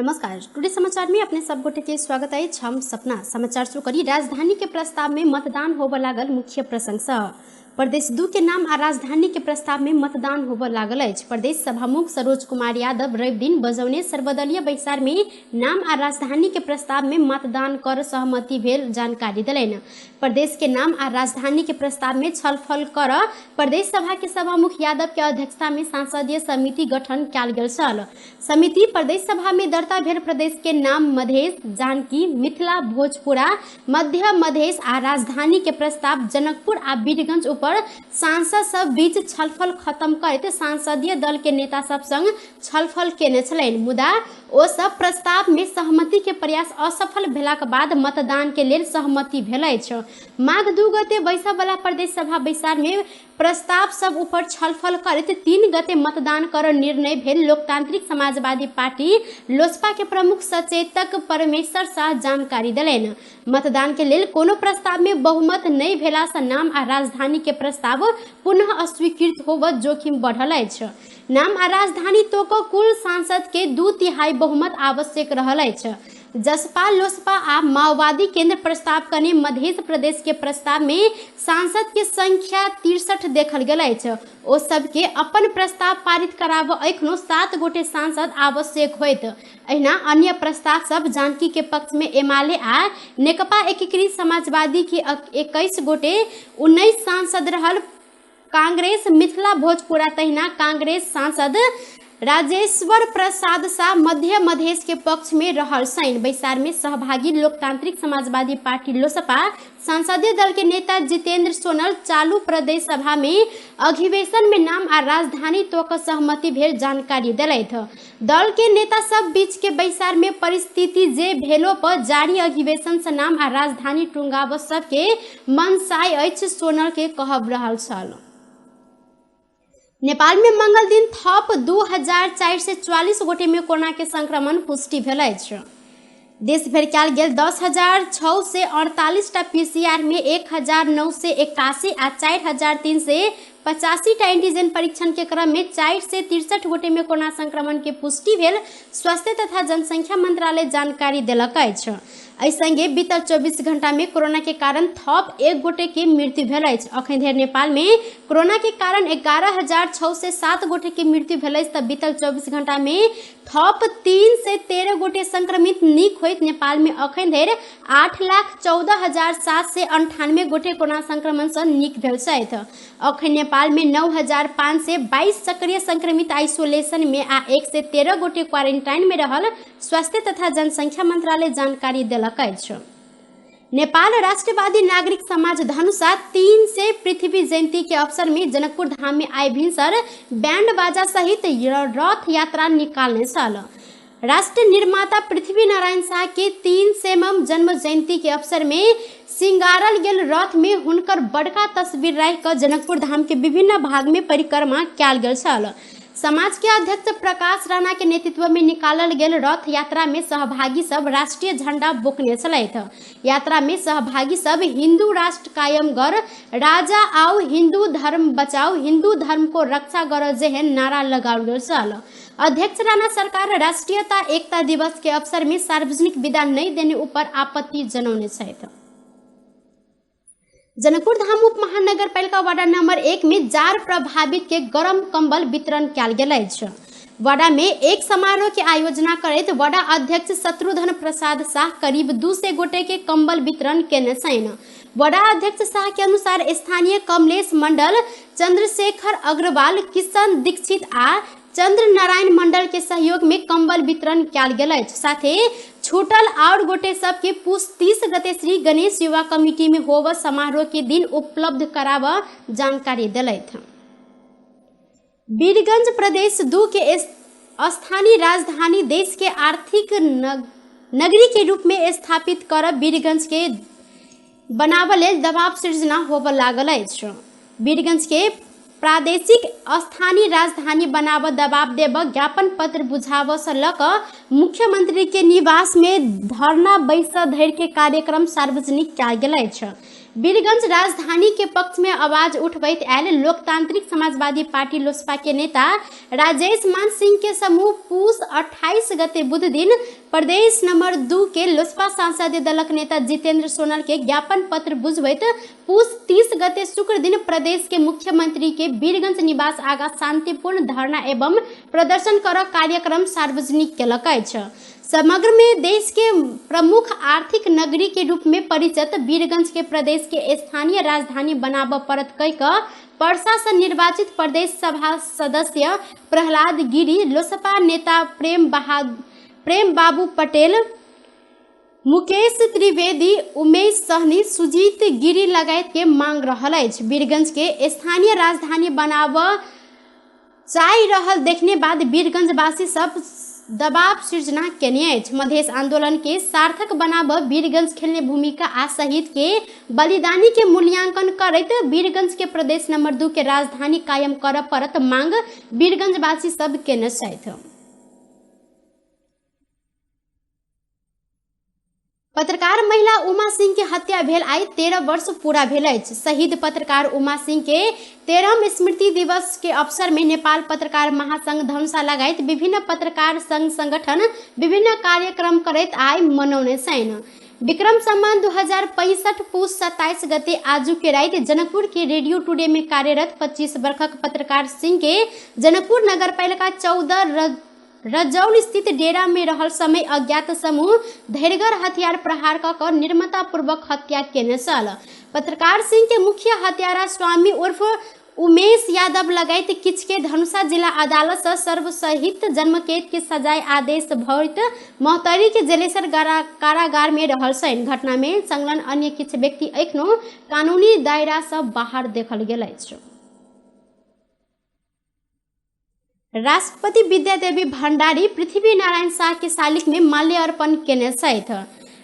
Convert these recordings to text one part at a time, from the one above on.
नमस्कार, टुडे समाचार में अपने सब गोटे के स्वागत अछि। हम सपना समाचार शुरू करी। राजधानी के प्रस्ताव में मतदान होबय लागल मुख्य प्रसंग सँ प्रदेश 2 के नाम आ राजधानी के प्रस्ताव में मतदान होबय लागल अछि। प्रदेश सभामुख सरोज कुमार यादव रवि दिन बजौने सर्वदलीय बैसार में नाम आ राजधानी के प्रस्ताव में मतदान कर सहमति भेल जानकारी देलनि। प्रदेश के नाम आ राजधानी के प्रस्ताव में छलफल कर प्रदेश सभा के सभामुख यादव के अध्यक्षता में संसदीय समिति गठन कयल गेल छल। समिति प्रदेश सभा में दर्ता भेल प्रदेश के नाम मधेश, जानकी, मिथिला, भोजपुरा, मध्य मधेश आ राजधानी के प्रस्ताव जनकपुर आ वीरगंज ऊपर सांसद सब बीच छलफल खत्म करैत संसदीय दल के नेता सब संग छलफल केने छलनि। मुदा ओ सब प्रस्ताव में सहमति के प्रयास असफल भेलाक बाद मतदान के लेल सहमति भेल अछि। माघ 2 गते बैसऽ वाला प्रदेश सभा बैसार में प्रस्ताव सब ऊपर छलफल करैत 3 गते मतदान कर निर्णय भेल लोकतांत्रिक समाजवादी पार्टी लोजपा के प्रमुख सचेतक परमेश्वर शाह जानकारी देलनि। मतदान के लेल कोनो प्रस्ताव में बहुमत नहि भेला सँ नाम आ राजधानी के प्रस्ताव पुनः अस्वीकृत होबऽ जोखिम बढ़ल अछि। नाम आ राजधानी तोक कुल सांसद के 2/3 बहुमत आवश्यक रहल अछि। जसपा, लोसपा आ माओवादी केंद्र प्रस्ताव कने मध्य प्रदेश के प्रस्ताव में सांसद के संख्या 63 देखल गेल अछि। ओ सबके अपन प्रस्ताव पारित कराबऽ एखनो 7 गोटे सांसद आवश्यक होइत। एहिना अन्य प्रस्ताव सब जानकी के पक्ष में एमाले आ नेकपा एकीकृत समाजवादी के 21 गोटे 19 सांसद रहल। कांग्रेस मिथिला भोजपुरा तहिना कांग्रेस सांसद राजेश्वर प्रसाद शाह मध्य मधेश के पक्ष में रहल सैन। बैसार में सहभागी लोकतांत्रिक समाजवादी पार्टी लोसपा संसदीय दल के नेता जितेंद्र सोनल चालू प्रदेश सभा में अधिवेशन में नाम आ राजधानी तोक सहमति भेल जानकारी देलथि। दल के नेता सब बीच के बैसार में परिस्थिति जे भेलो पर जारी अधिवेशन से नाम आ राजधानी टुंगाब सबके मनसाय अछि सोनल के कहब रहल छल। नेपाल में मंगल दिन थप 2444 गोटे में कोरोना के संक्रमण पुष्टि भेल अछि। देश भरि कयल गेल 10,648 टा पीसीआर में 1,981 आ 4,385 टा एंटीजन परीक्षण के क्रम में 463 गोटे में कोरोना संक्रमण के पुष्टि भेल स्वास्थ्य तथा जनसंख्या मंत्रालय जानकारी देलक अछि। एहि संगे बीतल 24 घंटा में कोरोना के कारण थप 1 गोटे के मृत्यु भेल अछि। अखन धरि नेपाल में कोरोना के कारण 11,607 गोटे के मृत्यु भेल अछि तऽ बीतल 24 घंटा में थप 313 गोटे संक्रमित नीक होइत नेपाल में अखन धरि 8,14,798 गोटे कोरोना संक्रमण से नीक भेल छथि। अखन नेपाल में 9,522 सक्रिय संक्रमित आइसोलेशन में आ 113 गोटे क्वारेंटाइन में रहल स्वास्थ्य तथा जनसंख्या मंत्रालय जानकारी देलक अछि। नेपाल राष्ट्रवादी नागरिक समाज धनुषा 300 पृथ्वी जयंती के अवसर में जनकपुर धाम में आइ भिनसर बैंड बाजा सहित रथ यात्रा निकालने छल। राष्ट्र निर्माता पृथ्वी नारायण शाह के 300 जन्म जयंती के अवसर में सिंगारल गेल रथ में हुनकर बड़का तस्वीर राखि कऽ जनकपुर धाम के विभिन्न भाग में परिक्रमा कयल गेल छल। समाज के अध्यक्ष प्रकाश राणा के नेतृत्व में निकालल गेल रथ यात्रा में सहभागी सब राष्ट्रीय झंडा बोकने छलथि। यात्रा में सहभागी सब हिंदू राष्ट्र कायम कर, राजा आओ हिंदू धर्म बचाओ, हिंदू धर्म को रक्षा कर जेहन नारा लगाओल गेल छल। अध्यक्ष राणा सरकार राष्ट्रीयता एकता दिवस के अवसर में सार्वजनिक विदा नहीं देने ऊपर आपत्ति जनौने छथि। जनकपुर धाम उप महानगर पालिका वार्ड नंबर 1 में जार प्रभावित के गरम कंबल वितरण कयल गेल अछि। वाडा में एक समारोह के आयोजना करैत वाडा अध्यक्ष शत्रुघ्न प्रसाद शाह करीब 200 गोटे के कंबल वितरण केने छनि। वाडा अध्यक्ष शाह के अनुसार स्थानीय कमलेश मंडल, चंद्रशेखर अग्रवाल, किशन दीक्षित आ चंद्र नारायण मंडल के सहयोग में कंबल वितरण कयल गेल अछि। साथे छूटल और गोटे सब के पुष 30 गते श्री गणेश युवा कमिटी में होव समारोह के दिन उपलब्ध कराब जानकारी देलथि। वीरगंज प्रदेश 2 के स्थानीय राजधानी देश के आर्थिक नगरी के रूप में स्थापित कर वीरगंज के बनाबऽ लेल दबाव सृजना होबऽ लागल अछि। वीरगंज के प्रादेशिक स्थानीय राजधानी बनाबऽ दबाव देबऽ ज्ञापन पत्र बुझाबऽ से लऽ कऽ मुख्यमंत्री के निवास में धरना बैसऽ धरि के कार्यक्रम सार्वजनिक कयल गेल अछि। वीरगंज राजधानी के पक्ष में आवाज उठबैत आयल लोकतांत्रिक समाजवादी पार्टी लोसपा के नेता राजेश मान सिंह के समूह पूस 28 गते बुध दिन प्रदेश नंबर 2 के लोसपा सांसदीय दलक नेता जितेंद्र सोनल के ज्ञापन पत्र बुझबैत पूस 30 गते शुक्र दिन प्रदेश के मुख्यमंत्री के वीरगंज निवास आगा शांतिपूर्ण धरना एवं प्रदर्शन कर कार्यक्रम सार्वजनिक केलक अछि। समग्र में देश के प्रमुख आर्थिक नगरी के रूप में परिचित वीरगंज के प्रदेश के स्थानीय राजधानी बनाबऽ पड़त कहि कऽ परसा से निर्वाचित प्रदेश सभा सदस्य प्रहलाद गिरी, लोसपा नेता प्रेम बाबू पटेल, मुकेश त्रिवेदी, उमेश सहनी, सुजीत गिरी लगायत के मांग रहल अछि। वीरगंज के स्थानीय राजधानी बनाबऽ चाहि रहल देखने बाद वीरगंजवासी सब दबाव सृजना केने अछि। मधेश आंदोलन के सार्थक बनाब वीरगंज खेलने भूमिका आ शहीद के बलिदानी के मूल्यांकन करैत वीरगंज के प्रदेश नंबर 2 के राजधानी कायम करऽ पड़त मांग वीरगंजवासी सब केने छथि। पत्रकार महिला उमा सिंह के हत्या भेल आइ 13 वर्ष पूरा भेल अछि। शहीद पत्रकार उमा सिंह के 13म स्मृति दिवस के अवसर में नेपाल पत्रकार महासंघ धनुषा लगायत विभिन्न पत्रकार संघ संगठन विभिन्न कार्यक्रम करैत आइ मनौने छनि। विक्रम सम्मान 2065 पूस 27 गते आजू के राति जनकपुर के रेडियो टुडे में कार्यरत 25 वर्षक पत्रकार सिंह के जनकपुर नगरपालिका 14 रजौल स्थित डेरा में रहल समय अज्ञात समूह धैरगर हथियार प्रहार कऽ निर्ममता पूर्वक हत्या केने छल। पत्रकार सिंह के मुख्य हत्यारा स्वामी उर्फ उमेश यादव लगायत किछ के धनुषा जिला अदालत से सर्वसहित जन्मकैद के सजाय आदेश भरैत महोत्तरी के जलेसर कारागार में रहल छनि। घटना में संलग्न अन्य किछ व्यक्ति एखनो कानूनी दायरा से बाहर देखल गेल अछि। राष्ट्रपति विद्यादेवी भण्डारी पृथ्वी नारायण शाह के शालिक में माल्यार्पण केने छथि।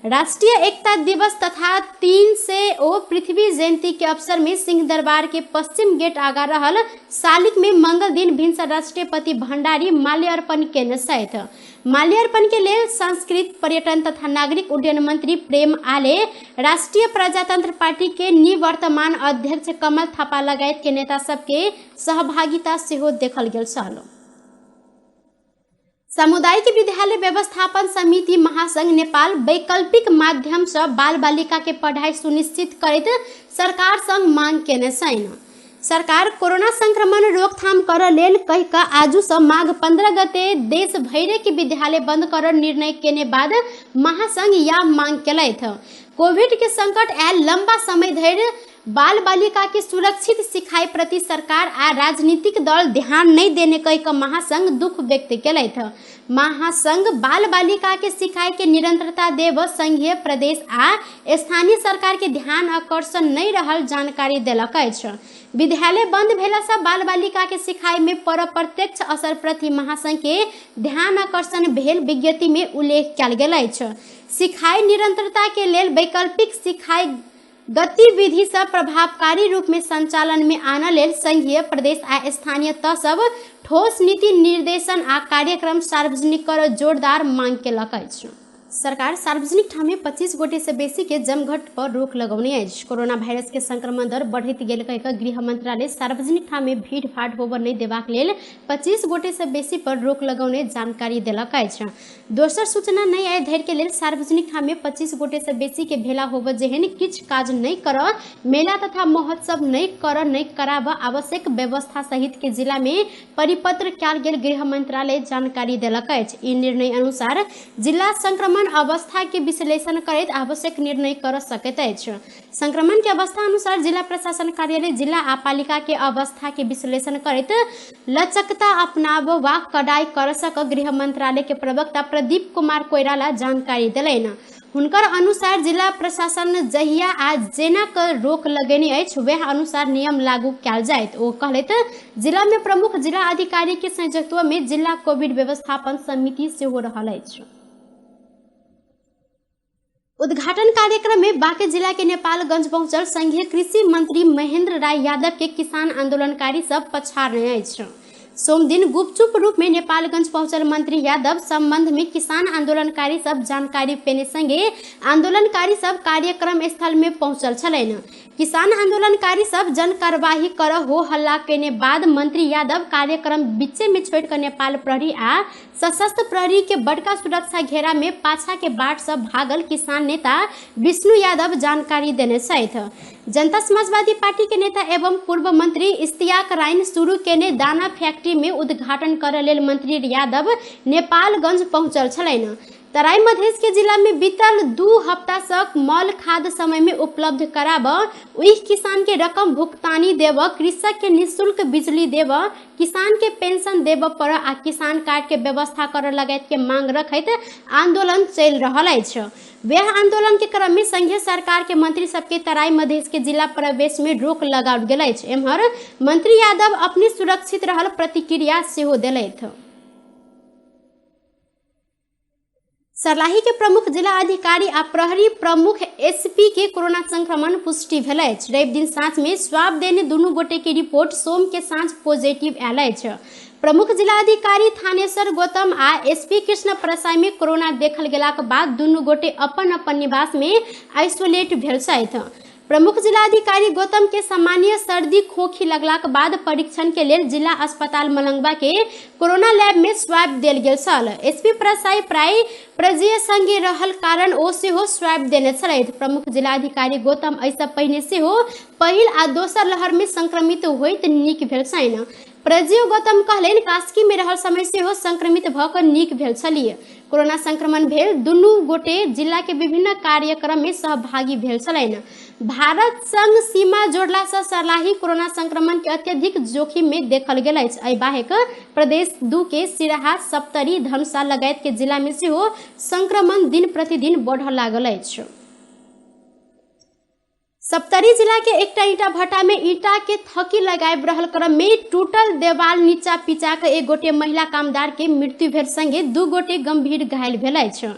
राष्ट्रीय एकता दिवस तथा 300 पृथ्वी जयंती के अवसर में सिंह दरबार के पश्चिम गेट आगा रहल शालिक में मंगल दिन भिनसर राष्ट्रपति भण्डारी माल्यार्पण केने छथि। माल्यार्पण के लेल संस्कृत पर्यटन तथा नागरिक उड्डयन मंत्री प्रेम आले, राष्ट्रीय प्रजातंत्र पार्टी के निवर्तमान अध्यक्ष कमल थापा लगायत के नेता सबके सहभागिता सेहो देखल गेल छल। सामुदायिक विद्यालय व्यवस्थापन समिति महासंघ नेपाल वैकल्पिक माध्यम से बाल बालिका के पढ़ाई सुनिश्चित करैत सरकार संग मांग केने छनि। सरकार कोरोना संक्रमण रोकथाम करऽ लेल कहि कऽ आजू से माघ 15 गते देश भरि के विद्यालय बंद करऽ निर्णय केने बाद महासंघ या मांग केलथि। कोविड के संकट आयल लंबा समय धरि बाल बालिका के सुरक्षित सिखाई प्रति सरकार आ राजनीतिक दल ध्यान नहीं देने कहि कऽ महासंघ दुख व्यक्त केलथि। महासंघ बाल बालिका के सिखाई के निरंतरता देव संघीय प्रदेश आ स्थानीय सरकार के ध्यान आकर्षण नहीं रहल जानकारी देलक अछि। विद्यालय बंद भेला से बाल बालिका के सिखाई में पर प्रत्यक्ष असर प्रति महासंघ के ध्यान आकर्षण भेल विज्ञप्ति में उल्लेख कयल गेल अछि। सिखाई निरंतरता के लेल वैकल्पिक सिखाई गतिविधि सब प्रभावकारी रूप में संचालन में आना लेल संघीय प्रदेश आ स्थानीय तह सब ठोस नीति निर्देशन आ कार्यक्रम सार्वजनिक कर जोरदार मांग केलक अछि। सरकार सार्वजनिक ठाम में 25 गोटे से बेसी के जमघट पर रोक लगौने अछि। कोरोना वायरस के संक्रमण दर बढ़ैत गेल कहि कऽ गृह मंत्रालय सार्वजनिक ठाम में भीड़ भाड़ होबऽ नहि देबाक लेल 25 गोटे से बेसी पर रोक लगौने जानकारी देलक अछि। दोसर सूचना नहि आय धरि के लेल सार्वजनिक ठाम में 25 गोटे से बेसी के भेला होबऽ जेहन किछु काज नहि करऽ, मेला तथा महोत्सव नहि करऽ, नहि कराबऽ आवश्यक व्यवस्था सहित के जिला में परिपत्र कयल गेल गृह मंत्रालय जानकारी देलक अछि। ई निर्णय अनुसार जिला संक्रमण अवस्था के विश्लेषण करैत आवश्यक निर्णय कर सकैत अछि। संक्रमण के अवस्था अनुसार जिला प्रशासन कार्यालय जिला आ पालिका के अवस्था के विश्लेषण करैत लचकता अपनाब वा कड़ाई कर सक गृह मंत्रालय के प्रवक्ता प्रदीप कुमार कोइराला जानकारी देलनि। हुनकर अनुसार जिला प्रशासन जहिया आ जेना क रोक लगेने अछि वएह अनुसार नियम लागू कयल जायत। ओ कहलथि जिला में प्रमुख जिला अधिकारी के संयोजकत्व में जिला कोविड व्यवस्थापन समिति सेहो रहल अछि। उद्घाटन कार्यक्रम में बांके जिला के नेपालगंज पहुंचल संघीय कृषि मंत्री महेंद्र राय यादव के किसान आंदोलनकारी सब पछाड़ने अछि। सोमदिन गुपचुप रूप में नेपालगंज पहुंचल मंत्री यादव संबंध में किसान आंदोलनकारी सब जानकारी पेने संगे आंदोलनकारी सब कार्यक्रम स्थल में पहुंचल छलनि। किसान आंदोलनकारी सब जन कार्यवाही कर हो हल्ला केने बाद मंत्री यादव कार्यक्रम बीचे में छोड़कर नेपाल प्रहरी आ सशस्त्र प्रहरी के बड़का सुरक्षा घेरा में पाछा के बाट सब भागल किसान नेता विष्णु यादव जानकारी देने छथि। जनता समाजवादी पार्टी के नेता एवं पूर्व मंत्री इश्तियाक राइन शुरू केने दाना फैक्ट्री में उद्घाटन करय लेल मंत्री यादव नेपालगंज पहुंचल छलनि। तराई मधेश के जिला में बीतल 2 हफ्ता से मल खाद समय में उपलब्ध कराब, ओहि किसान के रकम भुगतानी देव, कृषक के निःशुल्क बिजली देव, किसान के पेंशन देव पर आ किसान कार्ड के व्यवस्था कर लगायत के मांग रखैत आंदोलन चलि रहल अछि। वह आंदोलन के क्रम में संघीय सरकार के मंत्री सबके तराई मधेश के जिला प्रवेश में रोक लगाओल गेल अछि। एम्हर मंत्री यादव अपने सुरक्षित रहल प्रतिक्रिया सेहो देलथि। सर्लाही के प्रमुख जिला अधिकारी आ प्रहरी प्रमुख एसपी के कोरोना संक्रमण पुष्टि भेल अछि। रवि दिन साँझ में स्वाब देने दुनू गोटे के रिपोर्ट सोम के साँझ पॉजिटिव आयल अछि। प्रमुख जिला अधिकारी थानेश्वर गौतम आ एसपी कृष्ण प्रसाई में कोरोना देखल गेलाक बाद दुनू गोटे अपन अपन निवास में आइसोलेट भेल छथि। प्रमुख जिलाधिकारी गौतम के सामान्य सर्दी खोखी लगलाक बाद परीक्षण के लेल जिला अस्पताल मलंगवा के कोरोना लैब में स्वाब देल गेल छल। एसपी प्रसाई प्राय प्रजीय संगे रहल कारण ओ सेहो स्वाब देने छलथि। प्रमुख जिलाधिकारी गौतम एहिसँ पहिने सेहो पहिल आ दोसर लहर में संक्रमित होइत नीक भेल छनि। प्रजीव गौतम कहलनि कास्की में रहल समय सेहो संक्रमित भऽ कऽ नीक भेल छलियै। कोरोना संक्रमण भेल दुनू गोटे जिला के विभिन्न कार्यक्रम में सहभागी भेल छलनि। भारत संग सीमा जोड़ला से सर्लाही कोरोना संक्रमण के अत्यधिक जोखिम में देखल गेल अछि। एहि बाहेक प्रदेश 2 के सिराहा, सप्तरी, धनुषा लगायत के जिला में सेहो संक्रमण दिन प्रतिदिन बढ़ऽ लागल अछि। सप्तरी जिला के एकटा ईंटा भट्टा में ईंटा के थकी लगाबि रहल क्रम में टूटल देवाल नीचा पिचा के एक गोटे महिला कामदार के मृत्यु भेल संगे 2 गोटे गंभीर घायल भेल अछि।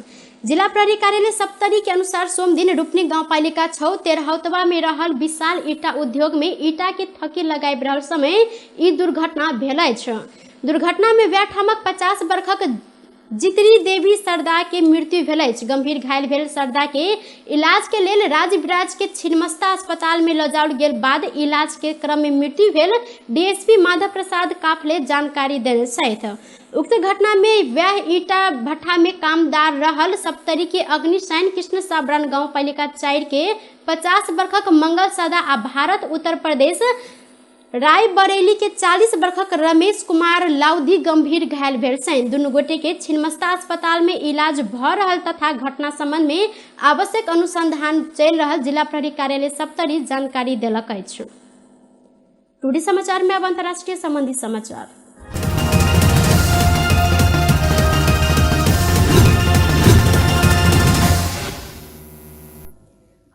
जिला प्रहरी कार्यालय सप्तरी के अनुसार सोमदिन रूपनी गाउँपालिका 6 तेरहौतवा में रहल विशाल ईंटा उद्योग में ईंटा के थकी लगाबि रहल समय ई दुर्घटना भेल अछि। दुर्घटना में वएह ठामक 50 वर्षक जितरी देवी सरदा के मृत्यु भेल अछि। गंभीर घायल भेल सरदा के इलाज के लेल राजविराज के छिन्नमस्ता अस्पताल में लऽ जाओल गेल बाद इलाज के क्रम में मृत्यु भेल डीएसपी माधव प्रसाद काफले जानकारी देने छथि। उक्त घटना में वह ईंटा भट्ठा में कामदार रहल सप्तरी के अग्निशयन कृष्ण साबरान गाउँपालिका 4 के 50 वर्षक मंगल सदा आ भारत उत्तर प्रदेश रायबरेली के 40 वर्षक रमेश कुमार लाउदी गंभीर घायल भेल छनि। दुनू गोटे के छिन्नमस्ता अस्पताल में इलाज भऽ रहल तथा घटना संबंध में आवश्यक अनुसंधान चलि रहल जिला प्रहरी कार्यालय सप्तरी जानकारी देलक अछि। टुडे समाचार में अब अंतर्राष्ट्रीय संबंधी समाचार।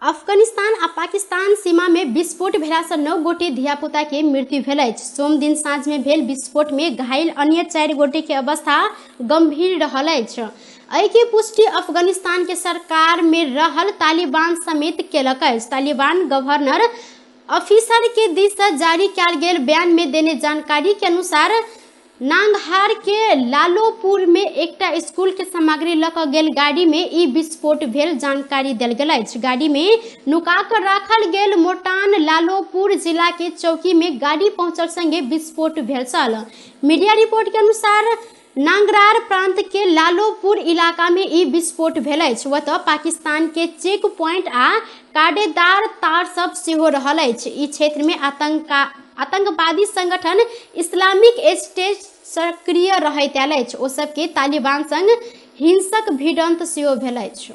अफगानिस्तान आ पाकिस्तान सीमा में विस्फोट भेला से 9 गोटे धियापुता के मृत्यु भेल अछि। सोमदिन साँझ में भेल विस्फोट में घायल अन्य 4 गोटे के अवस्था गंभीर रहल अछि। एहि के पुष्टि अफगानिस्तान के सरकार में रहल तालिबान समेत केलक अछि। तालिबान गवर्नर ऑफिसर के दिस से जारी कयल गेल बयान में देने जानकारी के अनुसार नांगहार के लालोपुर में एकटा स्कूल के सामग्री लऽ कऽ गेल गाड़ी में ई विस्फोट भेल जानकारी देल गेल अछि। गाड़ी में नुका कऽ राखल गेल मोटान लालोपुर जिला के चौकी में गाड़ी पहुंचल संगे विस्फोट भेल छल। मीडिया रिपोर्ट के अनुसार नांगरार प्रांत के लालोपुर इलाका में ई विस्फोट भेल अछि। ओतऽ पाकिस्तान के चेक पॉइंट आ कांटेदार तार सब सेहो रहल अछि। ई क्षेत्र में आतंकवादी संगठन इस्लामिक स्टेट सक्रिय रहैत आयल अछि। ओ सबके तालिबान संग हिंसक भिड़ंत सेहो भेल अछि।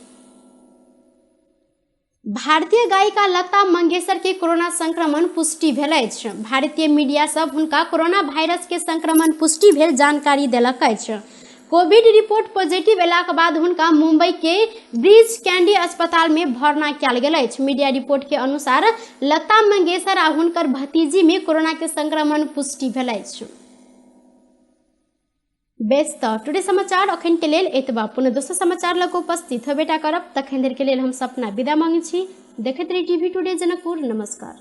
भारतीय गायिका लता मंगेशकर के कोरोना संक्रमण पुष्टि भेल अछि। भारतीय मीडिया सब हुनका कोरोना वायरस के संक्रमण पुष्टि भेल जानकारी देलक अछि। कोविड रिपोर्ट पॉजिटिव एलाक बाद हुनका मुंबई के ब्रिज कैंडी अस्पताल में भर्ना कयल गेल अछि। मीडिया रिपोर्ट के अनुसार लता मंगेशकर आ हुनकर भतीजी में कोरोना के संक्रमण पुष्टि भेल अछि। बेस तऽ टुडे समाचार अखन के लेल एतबा। पुनः दोसर समाचार लऽ कऽ उपस्थित होबेटा करब। तखन धरि के लेल हम सपना विदा मांगै छी। देखैत रही टीवी टुडे जनकपुर। नमस्कार।